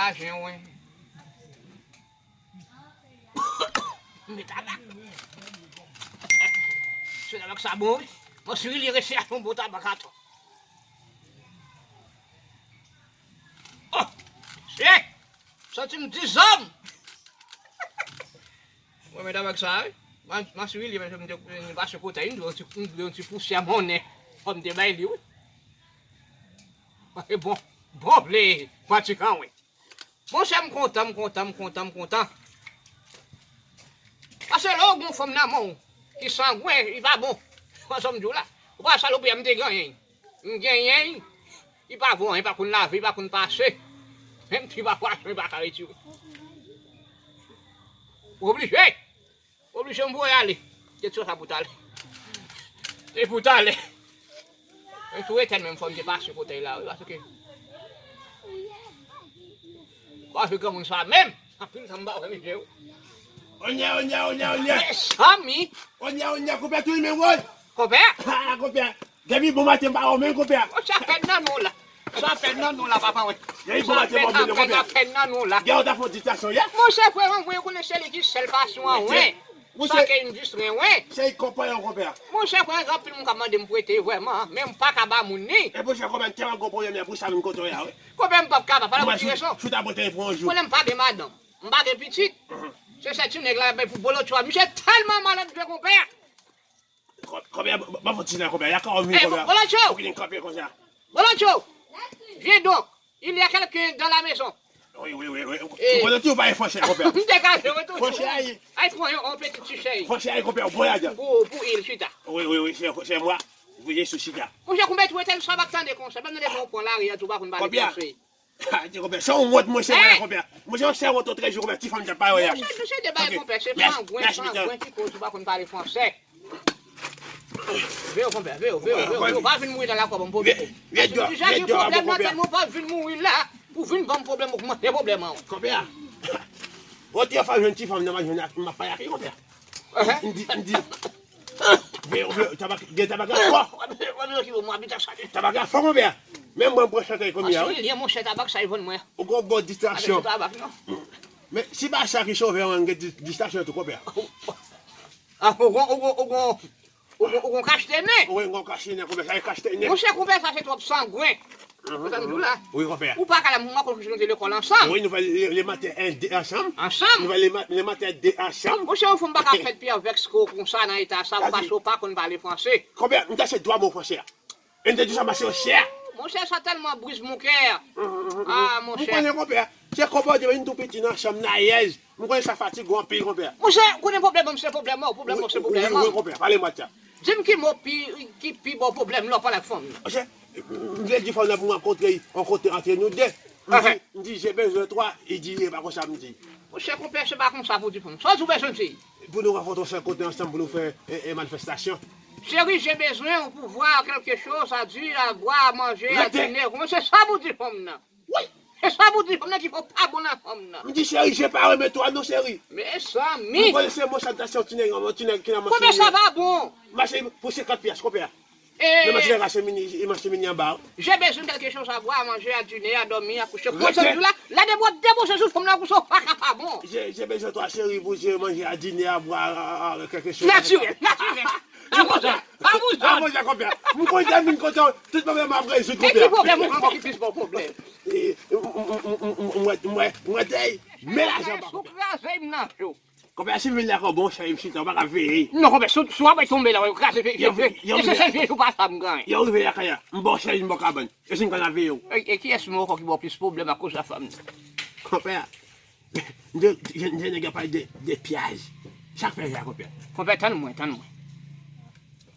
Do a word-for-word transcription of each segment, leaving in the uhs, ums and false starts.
Ajen, wi. Men tabak. Se tabak sa bon, wi. Mwen si li resi a yon bon tabak atò. Oh! Se! Santi m di zòm! Mwen men tabak sa, wi. Mwen si li, men m te pase kote, m dwe yon ti, m dwe yon ti pousyè monnen. Fò m te bay li, wi. Bon, bon, vle, pratikan, wi. Monchè, m kontan, m kontan, m kontan, m kontan. Paske lè w gen yon fanm nan men w ki sangwen, li pa bon. Konsa m di w la. Ou pa salopri a m te genyen. M genyen, li pa bon, li pa konn lave, li pa konn pase. Menm ti pa pwason, li pa ka retire. Ou oblije. Oblije m voye ale. Kesyon sa pou talè. E pou talè. Men tou etèn menm fò m te pase kote la, wi, paske paske granmoun sa menm, anpil tan m pa wè misye, wi. Onya, onya, onya, onya. Mezanmi. Onya, onya, konpè tou li menm, woy. Konpè? Ha, konpè. Depi bon maten m pa wè w menm, konpè. Sa pèn nan nou la. Sa pèn nan nou la, papa, wi. Depi bon maten m pa wè w menm, konpè. Sa pèn nan nou la. Gen w ta fè yon distraksyon yè. Monchè, frè mwen, mwen konnen se li ki sèl pasyon an, wi. Sa ke yon distrè, wi. Se konpè yo, konpè. Monchè, frè, gen anpil moun k ap mande m prete, vrèman, men m pa ka ba moun ni. E monchè, konpè, m tèlman gwo pwoblèm la pou sa vin kote w la, wi. Konpè, m p ap ka, papa, la pou ti rezon. Chou ta pote pou yon jou. Konnen m pa gen madanm. M pa gen pitit. Se sèt ti nèg la, bay pou bolo tchwa. Misye tèlman malad, vre, konpè. Konbyen, ban fò ti nan konbyen, y a ka vini konbyen. Bolotcho! Ou vin kanpe konsa. Bolotcho! Viens donc, il y a quelqu'un dans la maison. Wi, wi, wi, wi. Ou konnen tou pa fò chè konbyen. M te ka jwe tou. Fò chè ayi. Ay pran yon, yon petit chè. Fò chè ayi konbyen, ou pran ladan. Pou, pou il chita. Wi, wi, wi, chè, chè mwa. Voye sou chita. Monchè, konbyen tou etèn sa m ap tande konsa. Menm nan levan ou pran lari a tou pa konn pale fransè. Ah, ti konpè, se yon wont, monchè, wè, konpè. Monchè, se wont, trè jou, konpè, ti fanm t ap pale a. Monchè, se de bagay, konpè, se sangwen, sangwen ki koz ou pa konn pale fransè. Veye w, konpè, veye w, veye w, veye w, veye w, pa vin mouri nan lakò ban m pwoblèm. Paske m deja gen pwoblèm nan tèt mwen, pa vin mouri la, pou vin ban m pwoblèm, ogmante pwoblèm an. Konpè, wè, ti fanm, jwenn ti fanm nan, m ap jwenn ak, m ap pale ak li, konpè. M di, m di. Veye w, veye w, tabak, gen tabak la fò. Tabak la fò, konbyen. Menm mwen, m pran chante konbyen, wi. Li, monchè, tabak sa, li vann mwen. Ou gon bon distraksyon. Men, si pa sa ki sove, mwen gen di-, distraksyon tou, konbyen. Ah, ou gon, ou gon, ou gon, ou gon, ou gon kachte nen. Wi, m gon kachte nen, konbyen, sa e kachte nen. Monchè, konbyen, sa se twòp sangwen. Ou tann di w la? Wi, konpè. Ou pa ka la, mwen konn nou te lekòl ansanm. Wi, nou fè le, le maten en, de ansanm. Ansanm? Nou fè le ma-, le maten de ansanm. Monchè, yon fanm pa ka fèt pi avèk sko konsa nan eta sa, paske w pa konn pale fransè. Konpè, m ta se dwa mo fransè a. E m te di sa mache yo chè. Monchè, sa tèlman brise mon cœur. Ah, monchè. M konnen, konpè. Se konpè, w te vin tou piti nan chanm nan yèj. M konnen sa fatige w anpil, konpè. Monchè, konnen pwoblèm an, se pwoblèm an, pwoblèm an, se pwoblèm an. Wi, konpè, pale m sa. Di m ki mo pi, ki pi ba w pwoblèm lè w pale ak fanm nan? Monchè, m vle di fanm nan pou m rankontre l, yon kote antre nou de. M di, m di, je besoin toi, li di, e pa konsa m di. Monchè, konpè, se pa konsa pou di fanm. Sa w di w bezwen di? Pou nou rankontre yon sèl kote ansanm pou nou fè, e, e, manifestasyon. Chérie, j'ai besoin ou pour voir quelque chose à dire, à boire, à manger, à dîner. Monchè, se sa pou di fanm nan. Wi! E sa pou di fanm nan ki fè w pa bon nan fanm nan. M di, cheri, je pa renmen twa non, cheri. Mezanmi! M konnen se mo sa, se yon ti nèg, yon ti nèg ki nan manch. Konbyen sa pa bon? Mache pou senkant pyès, konpè. Men mwen ti nèg la se mini, e manch se mini anba. J'ai besoin quelque chose à boire, à manger, à dîner, à dormir, à coucher. Konsa m di w la, la depi w depoze sou fanm nan konsa w pa ka pa bon. Je, je besoin toi, chérie, pour je manger, à dîner, à boire, à, à, quelque chose. Natirèl, natirèl. Pa konsa, pa konsa. Pa konsa, konpè. M konn jan m vin kontan, tout pwoblèm ap rezoud, konpè. Men ki pwoblèm ou ankò ki plis bon pwoblèm? E, m, m, m, m wè, m wè tèy, men lajan pa, konpè. Sou kraze m nan cho. Konpè, si m vin la ankò, bon, cheri, m chita, ou pa ka veye. Non, konpè, si, si w ap tonbe la, w kraze veye, veye, veye. E se sèl veye jou pa sa m gen. Yo rive lakay la, m ba w chèz, m ba w kabann. E si m konn ap veye w. E, e kiyès menm ankò ki ba w plis pwoblèm akoz a fanm nan? Konpè, m te, m te, m te nèg ap pale de, de pyaj. Sa k fè sa, konpè? Konpè, tann mwen, tann mwen.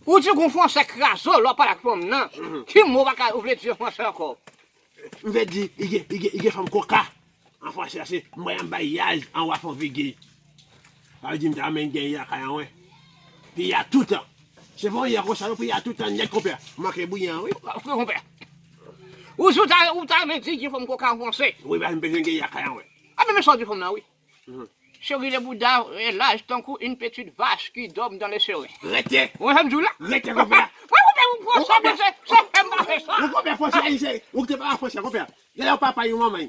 Ou di gon fransè kraze w lè w ap pale ak fanm nan. Ki mo w pa ka, ou vle di an fransè ankò? M vle di, li gen, li gen, li gen fanm koka. An fransè, se mwen an bayaj, an wa fon vigi. Sa vle di m ta renmen gen ya kay an wen. Pi ya toutan. Se pa yon ya konsa non, pi ya toutan nèt konpè. Manke bouyan, wi. Frè konpè. Ou di w ta, ou ta renmen di gen fanm koka an fransè. Wi, paske m bezwen gen ya kay an wen. A, men, men sa w di fanm nan, wi. Cheri, le bouda est large tankou une petite vache qui dort dans le serin. Rete. Ou wè sa m di w la? Rete, konpè. Mwen konpè, ou pran sa, men se, se fè m pa fè sa. Ou konpè fransè, se, ou te pa fransè, konpè. Genlè ou papa yon manman.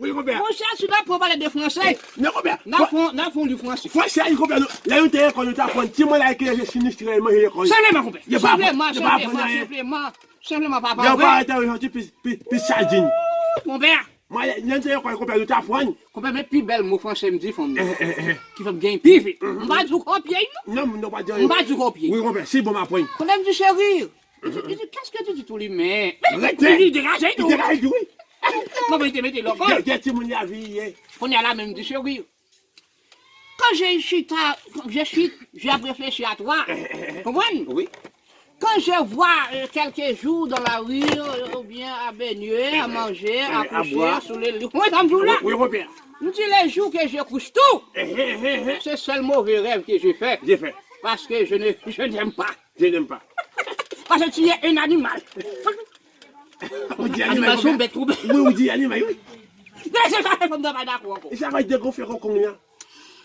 Wi, konpè. Monchè, si n ap pale de franse, non, konpè. N ap fè, n ap fè yon liv franse. Franse, wi, konpè. Lè nou te lekòl, nou te aprann ti mwen la ki rete sinistre, manje lekòl. Senpleman, konpè. Senpleman, senpleman, senpleman, papa. Yo pa rete yon ti pi, pi, pi sadin. Konpè. Mwen, lè nou te lekòl, konpè, nou te aprann. Konpè, men pi bèl mo franse m di fanm nan. Ki fè m gen pi vit. M pa di w kopye, non. Non, non, pa di anyen. M pa di w kopye. Wi, konpè, si bon, m aprann. Konpè, m di cheri. Li di, qu'est-ce que tu dis, tout li men? Rete. Li degaje tou. Li degaje tou, wi. Non, mete, mete lòk. Gen, gen timoun y a viye. Kounye a la menm di cheri. Quand je suis ta, quand je suis, j'ai réfléchi à toi. Konprann? Wi. Quand je vois euh, quelques jours dans la rue, euh, ou bien à baigner, à manger, à coucher, sous les lits. Wi, sa m di w la. Wi, wi, konpè. M di, les jours que je couche tout, c'est seul mauvais rêve que je fais. Je fais. Parce que je ne, je n'aime pas. Je n'aime pas. Paske tu es un animal. Ou di animal. Animal se yon bèt twouble. Wi, ou di animal, wi. Gade se sa fè fanm nan pa dakò ankò. E sa va degonfle kòkon li a.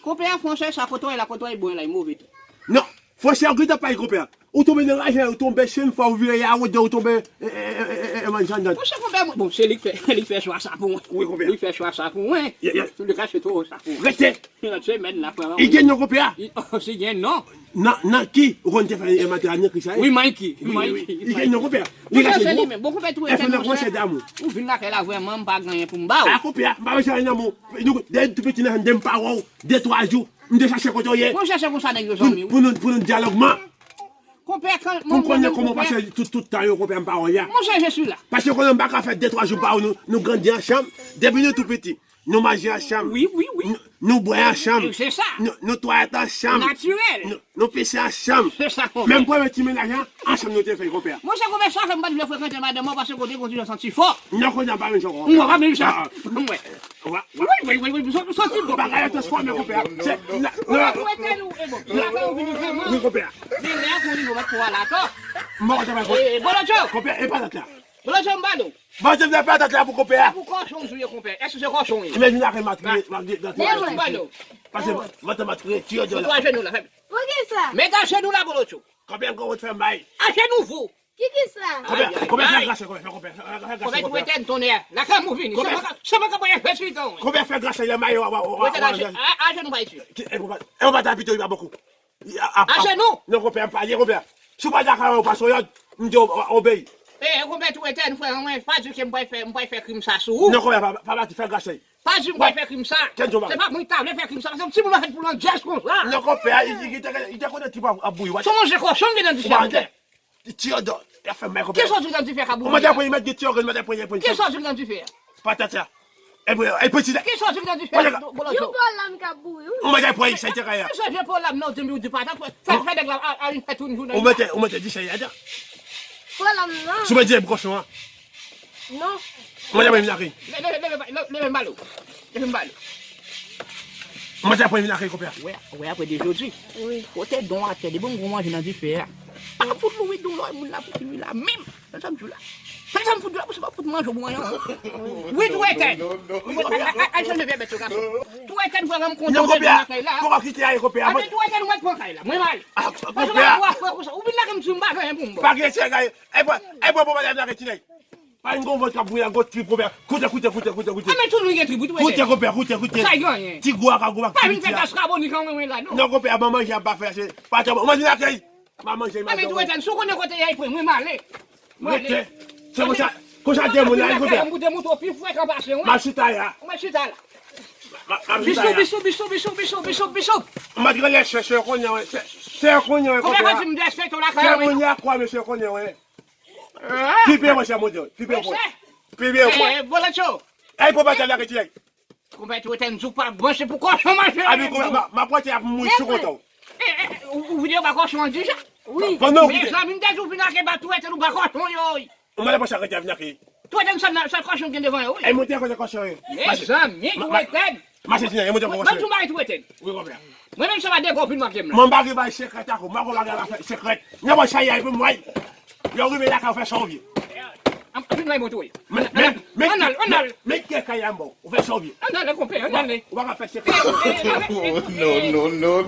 Konpè a franse sa kote w la, kote w bon la, li move tou. Non, franse a gita pa konpè a. Ou tonbe nan lajè, ou tonbe chen fwa, ou vire a wodè, ou tonbe e, e, e, e, e, manjan dan. Franse konpè, bon, se li k fè, li k fè chwa sa pou mwen. Wi, konpè. Li fè chwa sa pou mwen. Li kache tou sa pou mwen. Rete. Nan semèn la, frè mwen. Li gen non konpè a? Oh, si gen non. Nan, nan ki ou konn te fè e maten a nan kisa? Wi, Mikey. Wi, Mikey. Li gen non konpè a. Li kache li menm. Bon, konpè tou e fè nan konsè damou. Ou vin lakay la vrèman, m pa gen anyen pou m ba w. A konpè a, m pa bezwen anyen nan men w. Nou, de tou piti nan de m pa wè w, de twa jou, m te chache kote w ye. Mwen chache konsa nèg yo zanmi. Pou nou, pou nou dyalòg man. Konpè, kan pou m konnen kòman w pase tout, tout tan yo, konpè, m pa wè w ya. Mwen chache sou la. Paske konnen m pa ka fè de twa jou m pa wè w, nou, nou grandi ansanm. Depi nou tou piti. Nou manje ansanm. Wi, wi, wi. Nou, nou bwè ansanm. Se sa. Nou, nou twalèt ansanm. Natirèl. Nou, nou pise ansanm. Se sa, konpè. Menm premye ti mennaj lan, ansanm nou te fè l, konpè. Mwen se konpè sa fè m pa t vle frekante madanm mwen paske kote konn ti jan santi fò. Non, kounye a m pa menm jan konpè. Mwen pa menm jan. Mwen. Wi, wi, wi, wi, soti bon. Bagay yo transfòme, konpè. Se, nan, nan. Ou wè tèl ou, e bon. Wi, konpè. Men lè a pou nivo mèt pou al atò. Mwen konpè. E, Bolotcho. Konpè, e pa la. Bolotcho m ba nou. Bon, se vle patat la pou konpè a. Pou kòchon m touye konpè. Èske se kòchon ye? Men vin ak matriye, matriye, matriye. Pase matriye, matriye, tiyo dyo la. Sou ajenou la, fè. Poukisa? Met ajenou la, Bolotcho. Konpè m konpè fè may. Ajenou vou. Ki ki sa? Konpè, konpè fè grase, konpè, fè konpè, fè grase. Konpè tou etèn tonnè. La fè mou vini. Se mwen k ap voye fè sou li tan. Konpè fè grase, lè may, wa, wa, wa, wa. Ajenou pa iti. E ou pa ta pito, li pa bokou. Ajenou! Non, konpè, m pa lye, konpè. Si w pa dakò, ou pase yon lòd, m di w obeyi. E, konpè, tou etèn, frè mwen, pa di ke m pral fè, m pral fè krim sa sou ou. Non, konpè, pa, pa pati, fè grase. Pa di m pral fè krim sa. Se pa mwen ki ta vle fè krim sa, paske yon timoun pa fèt pou landjès konsa. Non, konpè, li, li, li te, li te konnen tip ap, ap bouyi, w. Se manje kòchon ki nan dife a, konpè. Tiyodò, y ap fè may konpè. Kisa w di nan dife a k ap bouyi a? Ou mande pou li met de tiyodò, mande pou li, pou li. Kisa w di nan dife a? Patat la. E pou, e pou ti la. Kisa w di nan dife a? Yon pòl lam k ap bouyi, wi. Ou mande pou li, sa te kay la. Kisa w di pòl lam nan, ou di m, ou di patat, fè, fè nèg la al, al fè tout jounen. Ou mete, ou mete di sa y a dan. Pòl lam nan. Sou mwen di e kòchon an. Non. Ou mande pou li vin lakay. Leve, leve, leve, leve, leve m balo. Leve m balo. Ou mande pou li vin lakay konpè. Wè, wè, apre de jodi. Wi. Pote don atè, depi m gon manje nan dife a. Pa fout lou wi don lò, moun la fout lou la menm. Nan sa m di w la. Nan sa m fout di w la, pou se pa fout manje w pou anyen. Wi, tou etèn. Al chanje vyè bèt yo, gason. Tou etèn, frè m kontan w te vin lakay la. Poko kite a, konpè. Ape tou etèn, ou mèt pran kay la. Mwen m ale. Paske m ap wè frè konsa. Ou vin lakay m di m pa gen anyen pou m ba w. Pa gen chè, gaye. E bò, e bò, bò, madanm lakay ti nèg. Pa yon gwo vant k ap bouyi la, gwo trip, konpè. Koute, koute, koute, koute, koute. A, men tout moun gen trip, wi, tou etèn. Koute, konpè, koute, koute. Sa gen anyen. Ti gwo a ka gwo bak. Pa vin fè gras kaboni kan mwen la, non. Non, konpè, a ban manje, a pa fè, se pa tèlman. Ou manje lakay. M a manje, m a manje. Mwen tou etèn, si w konnen kote y a, pran mwen, m ale. Mwen ale. Rete. Se konsa, konsa de moun la, konpè. M pou te montre w pi frekan pase w. M ap chita la. Mwen chita la. M ap chita la. Bisou, bisou, bisou. M ap gade chèche konnen, wè. Se, se konnen, wè, konpè. Konpè pa di m derespekte w lakay, wè. Se konnen a kwa, mesye, konnen, wè. Pipe mwen, se mwen, pipe mwen. Pipe mwen. Eh, Bolotcho. Ey, papa, tèl la, retire. Konpè tou etèn, di w pa branche pou kòchon manje. Abi, konpè, m a, m a pote ap mouri sou kontan w. Eh, eh, ou, ou vide yo ba kòchon an deja? Wi. Pandan w kite. Mezanmi, m te di w vin ak e ba tou etèn ou ba kòchon yo, wi. Ou mande pou sa rete vin ak li. Tou etèn sa, sa kòchon gen devan yo, wi. E monte kote kòchon yo. Mezanmi, tou etèn. Mache ti nèg, e monte kote kòchon yo. Mwen tou bay tou etèn. Wi, konpè. Mwen menm se pa de gwo vin manke m la. Mwen pa gen bay sekrè tako, mwen pa gen bay sekrè. Nan mwen sa y a pou mwen. Lè w rive lakay ou fè sa w vle. Ann al, ann al, ann al. Men kè kay la m ba w, ou fè sa w vle. Ann al, konpè, ann al. Ou pa ka fè sekrè. Non, non, non, non.